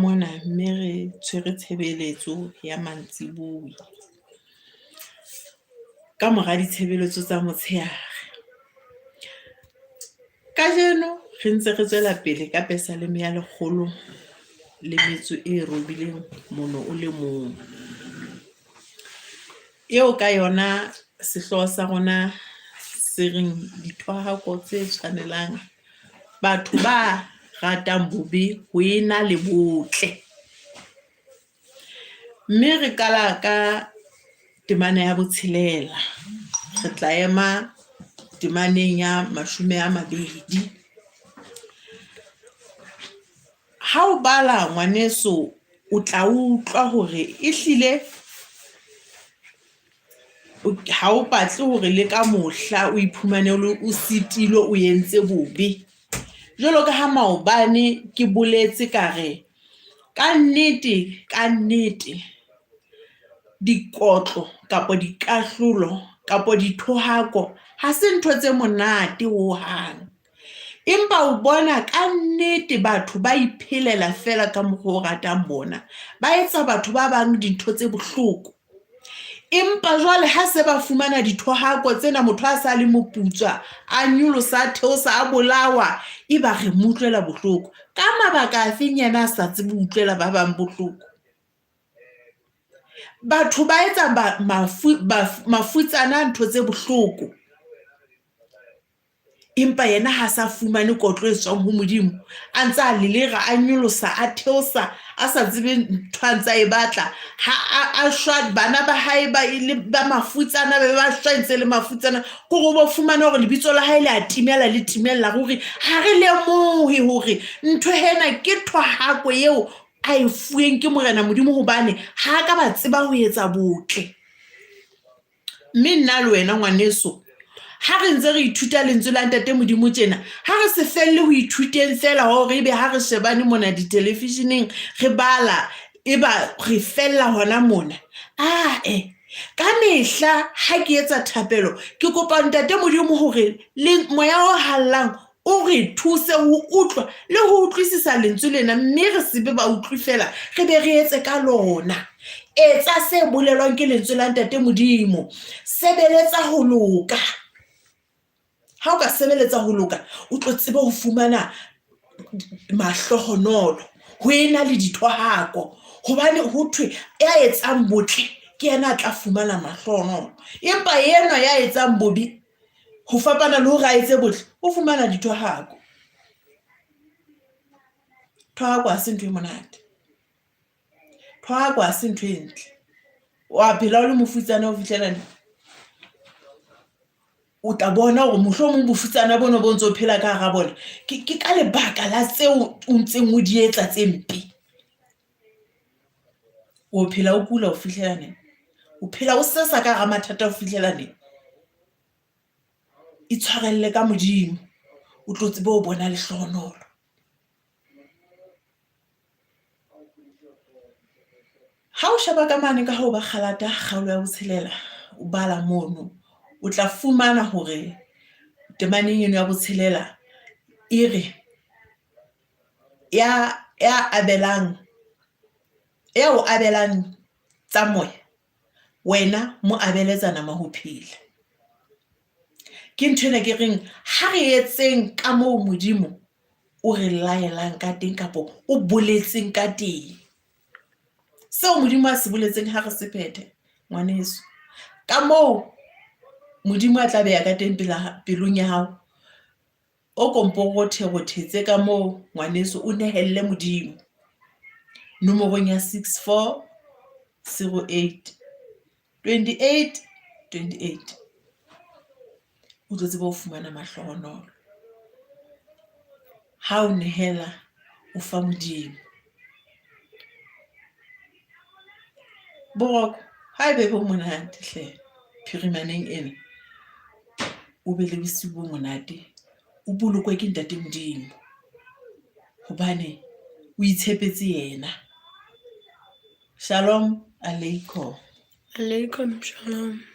mona mme re tshwere tshebeletso ya mantsibuya. Ka mora ditshebeletso tsa motshehare. Kajeno re ntse re tswela pele ka pesaleme ya 191. Eo ka yona sehlooho sa rona se reng dithohako tse tshwanelang batho ba ratang bobe ho ena le botle. Mme re qala ka temana ya botshelela, re tla ema temaneng ya 20. Ha o bala ngwaneso o tla utlwa hore ehlile ha o batle hore le ka mohla o iphumane o sitilwe o entse bobe. Jwalo ka ha maobane ke boletse ka re ka nnete ka nnete dikotlo kapa dikahlolo kapa dithohako ha se ntho tse monate hohang. Empa o bona ka nnete batho ba iphelela feela ka mokgwa o ratang bona. Ba etsa batho ba bang dintho tse bohloko. Empa jwale ha se ba fumana dithohako tsena motho a sa le moputswa, a nyolosa, a theosa, a bolawa, e ba re mo utlwela bohloko. Ka mabaka afeng yena a sa tsebe ho utlwela ba bang bohloko? Batho ba etsa mafutsana ntho tse bohloko. Empa yena ha sa fumane kotlo e tswang ho Modimo, a ntse a lelera, a nyolosa, a theosa, a sa tsebe ntho a ntse a e batla. Ha a shwa, bana ba hae ba e le ba mafutsana, ba be ba shwa e ntse e le mafutsana. Ke hore o bo fumane hore lebitso la hae le a timela, le timella ruri. Ha re lemohe hore ntho ena ke thohako eo a e fuweng ke Morena Modimo hobane ha a ka ba tseba ho etsa botle. Mme nna le wena ngwaneso, ha re ntse re ithuta lentswe la Ntate Modimo tjena, ha re se felle ho ithuteng feela hore ebe ha re shebane mona ditelevisheneng re bala, eba re fella hona mona. Ae, ka mehla ha ke etsa thapelo, ke kopa Ntate Modimo hore le moya o hallang O re thuse ho utlwa le ho utlwisisa lentswe lena mme re se be bautlwi feela, re be re etse ka lona. Etsa se bolelwang ke lentswe la Ntate Modimo. Sebeletsa ho loka. Ha o ka sebeletsa ho loka, o tlo tsebe ho fumana mahlohonolo ho ena le dithohako. Hobane ho thwe ya etsang botle ke yena a tla fumana mahlohonolo. Empa enwa ya etsang bobe Ho fapana le hore a etse botle, o fumana dithohako. Thohako ha se ntho e monate. Thohako ha se ntho e ntle. Wa phela o le mofutsana ho fihlela neng? O tla bona hore mohlomong bofutsana bona bo ntso phela ka hara bona ke ka lebaka la tseo o ntseng o di etsa tse mpe. O phela o kula ho fihlela neng? O phela o sesa ka hara mathata ho fihlela neng? Itshwarelle ka Modimo o tlo tsebe ho bona lehlohonolo. Ha o sheba ka mane ka ho ba Galata kgaolo ya botshelela o bala mono, o tla fumana hore temaneng eno ya botshelela e re ya ya abelang ya o abelang tsa moya wena mo abele tsa nama ho phela. Ke ntho ena ke reng ha re etseng ka moo Modimo o re laelang ka teng kapo o boletseng ka teng. Seo Modimo a se boletseng ha re se phethe ngwaneso. Ka moo Modimo a tla beha ka teng pela pelong ya hao. O ko mpo rothe-rothetse ka moo ngwaneso o nehelle Modimo. Nomorong ya 6408 28 28 o tlo tseba ho fumana mahlohonolo. Ha o nehela o fa Modimo. Boroko ha e be bo monate hle phirimaneng ena. O be le bosiu bo monate, o bolokwe ke Ntate Modimo hobane o itshepetse yena. Shalom aleikum. Aleikum shalom.